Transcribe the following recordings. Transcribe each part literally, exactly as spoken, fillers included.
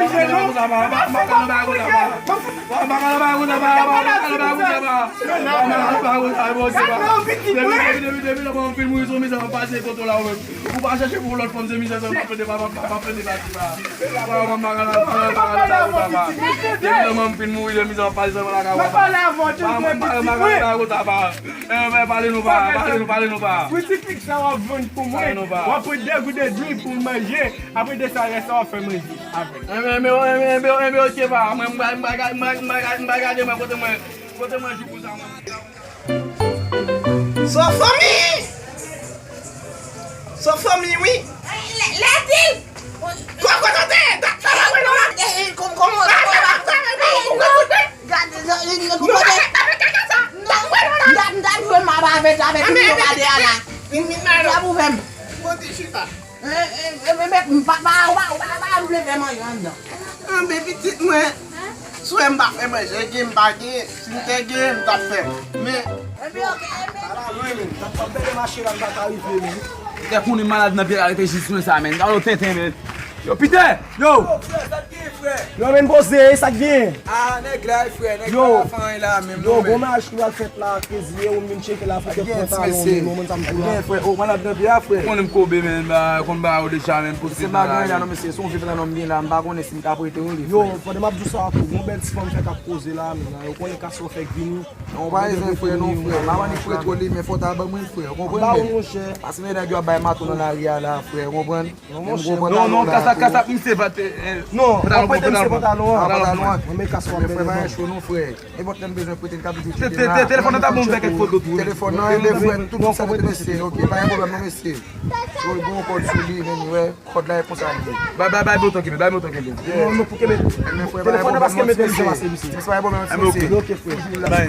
Mwen pa ka nan bagay konsa, pa. Mwen pa ka nan bagay konsa, pa. Mwen pa ka nan bagay konsa, pa. Mwen pa ka nan bagay konsa, pa. Depi, depi, depi, depi lè m fin mouri sou mizè, m ap pase kote w la ou menm. Ou pa chèche pou lòt fanm, se mizè sa, m ap plede, pa, pa, pa, pa plede pati, pa. Mwen pa ka nan bagay konsa, pa. Depi lè m fin mouri, se mizè m ap pase sèlman lakay ou, pa. Mwen pa ka nan bagay konsa, pa. Eh, men pale nou pa, pale nou, pale nou pa. Pou ti pik sa w ap vann pou mwen, w ap pran de goud edmi pou m manje, apre de sa, rès la w ap fè manje avè l. Enben, enben, enben, enben, enben, ok, pa. Mwen, m pa, m pa, m pa, m pa, m pa gade mwen kote mwen, kote mwen jou pou sa, mwen. Son fanmi! Son fanmi, wi. Lè, lè di l. Kòkòt an tè, dat la, la, la. Kòm, kòm, kòm. Gade, gade, gade, gade. Gade, gade, jwe m ap avèk, avèk tout yo gade a la. Sa pou fè m. Bon, ti chita. E, e, e, e, e, m pa, pa, pa, pa, pa vle fè manje anndan. Anben, pitit mwen, si w wè m pa fè manje, gen m pa gen, si m te gen, m t ap fè. Men, ala lwen, men, m t ap, m ap bèle mache la, m pa ka rive, men. Te konnen malad nan pye la, rete jis mwen sa, men. Gade tenten, men. Yo, Pite! Yo! Yo, frè, sa k gen, frè? Yo, men poze, sa k gen? Ah, nèg la, frè, nèg la pa fè anyen la menm, non, men. Yo, gon mach ki pral fèt la, Keziye, ou vin tcheke la pou kèk pantalon, men, ou konn sa m di la. Gen, frè, o, malad nan pye a, frè. Konnen m koube, men, ba, konn ba yo deja, men, poze. Se pa gen anyen la, non, mesye, se yon vye pantalon m gen la, m pa konnen si m ka prete w li, frè. Yo, pandan m ap di w sa tou, gon bèl ti fanm fèk ap poze la, men, yo konnen kase yo fèk vini. Non, pa bezwen, frè, non, frè. M pa ban li frè twò li, men fò w ta ban mwen l, frè, ou konprann, men. Ba w, monchè. Paske men nèg yo ap bay maton nan lari a la, frè, ou konprann? Non, monchè. Non, non, kas la, kas la, misye pa te, eh, non, pantalon, w ap prete misye pantalon an. Ah, pantalon an. Mwen, men kas w ap bèle. Men frè, pa gen cho non, frè. Nenpòt lè m bezwen prete, m ka toujou cheke la. Telefòn nan ta bon, m fè kèk foto tou, wi. Telefòn nan, enben, frè, tout sa rete mesye. Ok, pa gen pwoblèm non, mesye. Yo, l gen yon kòd sou li, men, wè, kòd la e konsa li ye. Bay, bay, bay, bon tan kenbe, bay, bon tan kenbe. Non, non, pou kenbe. Enben, frè, pa gen pwoblèm non, ti mesye. Ti mesye, pa gen pwoblèm non, ti mesye. Ok, frè. Bay.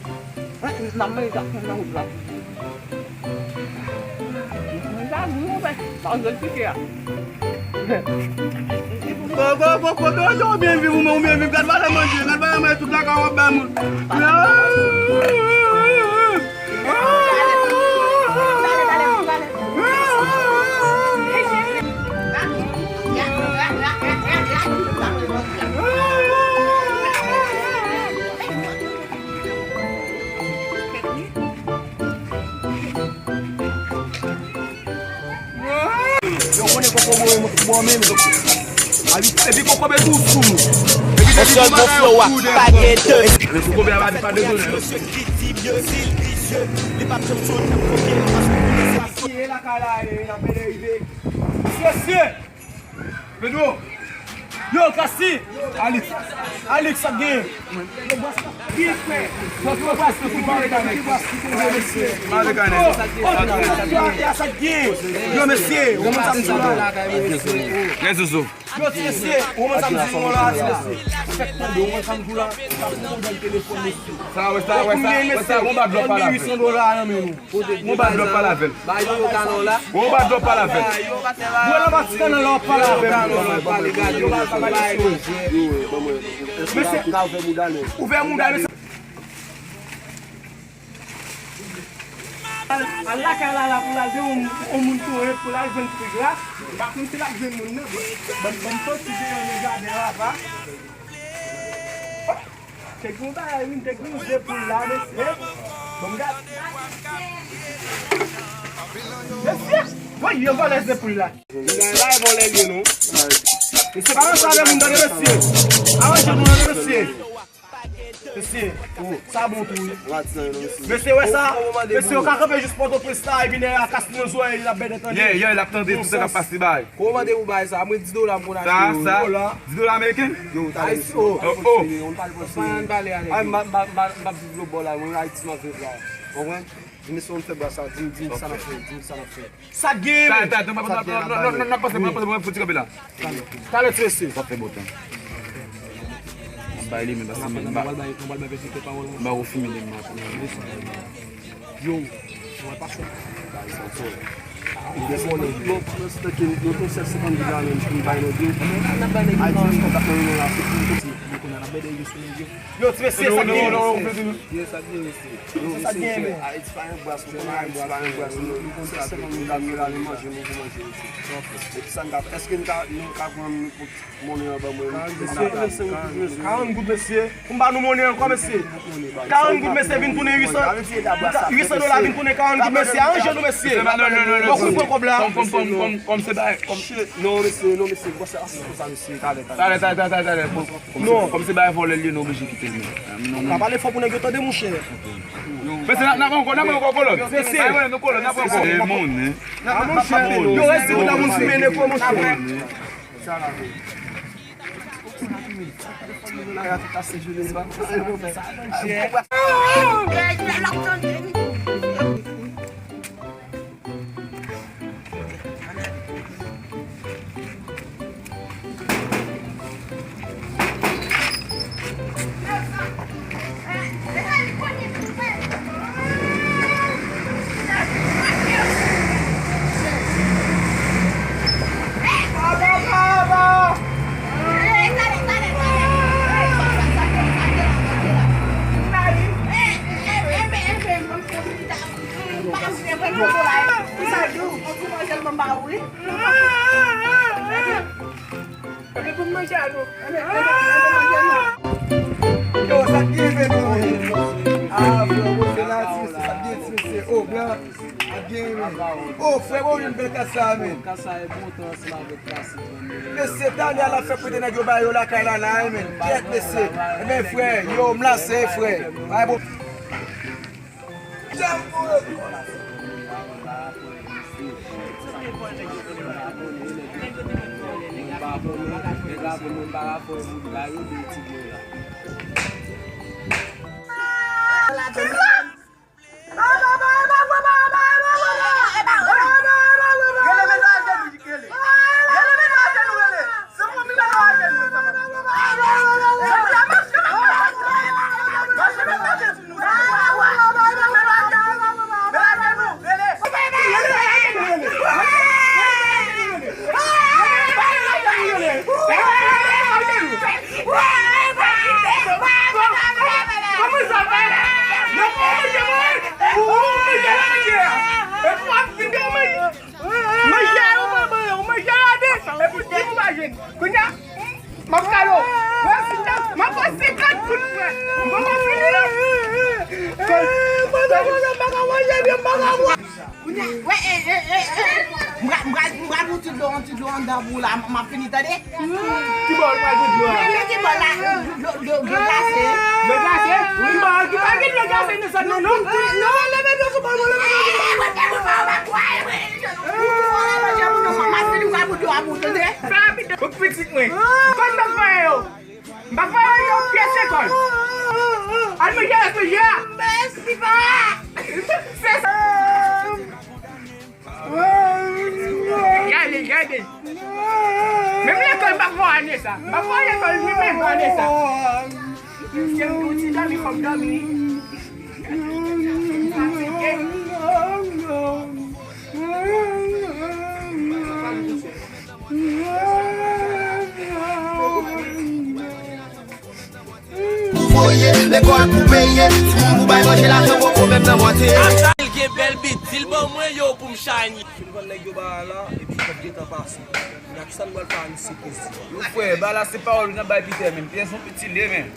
Mwen, m ap manje sa nan wout la. Mwen sa gou, monchè. Pa jwenn pike a. Ko, ko, ko, ko, ko, ko, ou byen viv, ou byen viv. Gad valè manje, gad valè manje, tout lakay w ap bay moun. Yo konnen koko boye mwen pou bò menm. Epi, epi koko be tou sou. Epi depi sèl bon flow a, pa gen de. Men koko be a pa, pa de zone. Mesye, lakay la, e, n ap rive. Mesye, Pedro. Yo, Kasi. Alix. Alix, sa gen. Yo, bòs la. Ki frè? Bòs la, bòs la, ki bòs la, ki bòs la, ki bòs la, mesye. Yo, mesye, ou konn sa m di la. Gen zozo. Yo, ti mesye, ou konn sa m di nou la, ti mesye. Fèk tande, ou konn sa m di la. Sa, wè sa, wè sa, wè sa, ou ba dlo pa la. Uit san dola nan men nou. Ou ba dlo pa la avè l. Ba yo yo kanon la. Ou ba dlo pa la avè l. Yo pa tè ba. Mwen la pa ti kanon la, pa la avè l. Yo kanon la, pa li gade, yo pa, pa li gade. Mesye, ouvè mouda, mesye. Al, al lakay la, la pou l al de yon, yon moun touye, pou l al jwenn ti gras. Pa konn si l ap jwenn moun nan. Ban, ban m soti deyò nan jaden an, apa. Te gen yon bagay, wi, te gen yon ze poul la, mesye. Ban m gade. Mesye, woy, yo vòlè ze poul la. Bay vòlè l ye, non. Mesye, pa nan sa de moun, tande, mesye. Aranje nou, tande, mesye. Mesye, sa bon tou, wi. Mesye, wè sa? Mesye, yo ka kanpe jis Pòtoprens la, epi nèg la kas nan zòrèy, l ap bèdè tande. Yeah, yeah, l ap tande tout sa k ap pase, bay. Kòmande pou bay sa, mwen di dola m konn achte yo. Sa, sa, di dola ameriken? Yo, talè, mesye, oh, oh. Ann pale, ann pale, ann pale. Ay, m ap, m ap, m ap, m ap viv lòt bò la, mwen Ayiti m ap viv la. Konprann? Di mesye, ann fè bwa sa, di m, di m sa n ap fè, di m sa n ap fè. Sa k genyen, men? Sa, sa, n ap pase, n ap pase, n ap pase, mwen fouti kanpe la. Talè, ti mesye. W ap fè bon tan. M ap bay li, men pase, m ba, m ba ou fimen de mwen. Yo, mwen pa fè. Yo, pandan se tan ke nou te sèt senkant dola menm pou n bay nèg yo. N ap bay nèg yo. Ayiti, kontak nan nou la, se pou nou kontinye. Yo, ti mesye, sa k genyen? Yo, sa k genyen, mesye? Yo, mesye, Ayiti pa yon bras, nou konnen Ayiti pa yon bras, nou, nou konn sèt senkant dola, nou la, nou manje, nou pou manje, mesye. Epi sa n ka, èske n ka, nou ka pran monnen an ban mwen? Mesye, karant goud, mesye. Pou m ba nou monnen ankò, mesye. Karant goud, mesye, vin tounen uit san. Uit san dola vin tounen karant goud, mesye. Aranje nou, mesye. Bon, kout pran kòb la. Kòm, kòm, kòm, kòm, kòm se bay, kòm. Non, mesye, non, mesye. Bon, se ase konsa, mesye. Talè, talè. Talè, talè, talè, talè. Non. Kòm se bay vòlè l ye, nou oblije kite l. Pa pale fò pou nèg yo tande, monchè. Mesye, n ap, n ap ankò, n ap ankò kolòn. Mesye. Ay, wè, nou kolòn, n ap ankò. Se monnen. N ap ankò. Yo resi pou la moun simen neko, monchè. Yo, sa k gen, men, nou, men? Ah, frè, mwen, se la, ti mesye, sa k gen, ti mesye? Oh, blan, sa k gen, men? Oh, frè, bon, yon bèl kas la, men. Kas la e bon tan ansanm avèk kas la, men. Mesye, talè a l ap fè prete nèg yo ba yo lakay la, la, men. Kèt, mesye. Ebyen, frè, yo, m la, se frè. Ay, bon. Wè, e, e, e, e. M pral, m pral, m pral pou ti dlo, ti dlo anndan pou w la, m ap fini, tande? Ki bò w pral pou dlo a? Men, men ki bò la? Dlo, dlo, dlo glase. Dlo glase? Ki bò, ki pa gen dlo glase nan zòn nan, non? Non, leve dlo sou bò, leve dlo sou bò. Kote pou fè w pa kwè, wi. M ap fini, m pral pou dlo a pou w, tande? Fè rapid. Ou pitit mwen. Konn nan fè yo. M pa fè yon pyès lekòl. Al manje, al manje. Mèsi, pa. Se sa. Gade, gade. Menm lekòl, m pa fè ane sa. M pa fè lekòl, ni menm ane sa. Mesye, m tou ti dòmi, fò m dòmi. M fatige. Pou voye, lekòl pou peye, timoun pou bay manje, lajan poko menm nan mande. Di l gen bèl bit, di l ban mwen yo pou m chanye. Fin vann nèg yo bagay la, epi kòb gentan pase. Kòmsa n pral fè a misye presi. Yo frè, bagay la se pawòl n ap bay Pitè menm. Pitè se yon piti lye, men.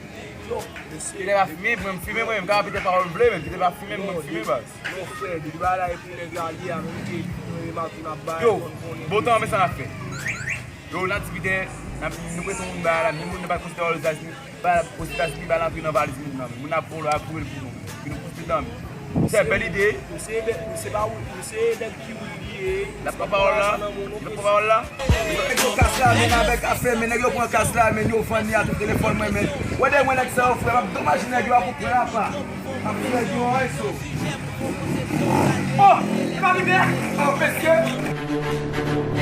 Yo, mesye. Pitè pa fimen, mwen m fimen, mwen m ka Pitè pawòl vle, men Pitè pa fimen, mwen m fimen, baz. Yo, frè, depi bagay la e pou nèg la li a, nou te, nou te maten n ap bay, yo, konn konnen. Bon tan, men sa n ap fè. Yo, n ap di Pitè, n ap, nou prete yon moun bagay la, menm moun nan pa konsidere Ozetazini, ba, Ozetazini, ba l antre nan valiz moun nan, men moun ap vòlò, ap voye l pou nou, men, epi nou konstwi dòmi. Se bèl ide. Misye, misye pa, misye nèg ki wi li ye. L ap pran pawòl la, l ap pran pawòl la. Nèg yo kas la, men avèk afè, men nèg yo pran kas la, men yo vann li a tout telefòn mwen, men. Wè dèyè mwen nèg sa yo, frè, m ap domaje nèg yo a kout pwen apa. M ap fè yo anso. Oh, e pa vide. Oh, mesye.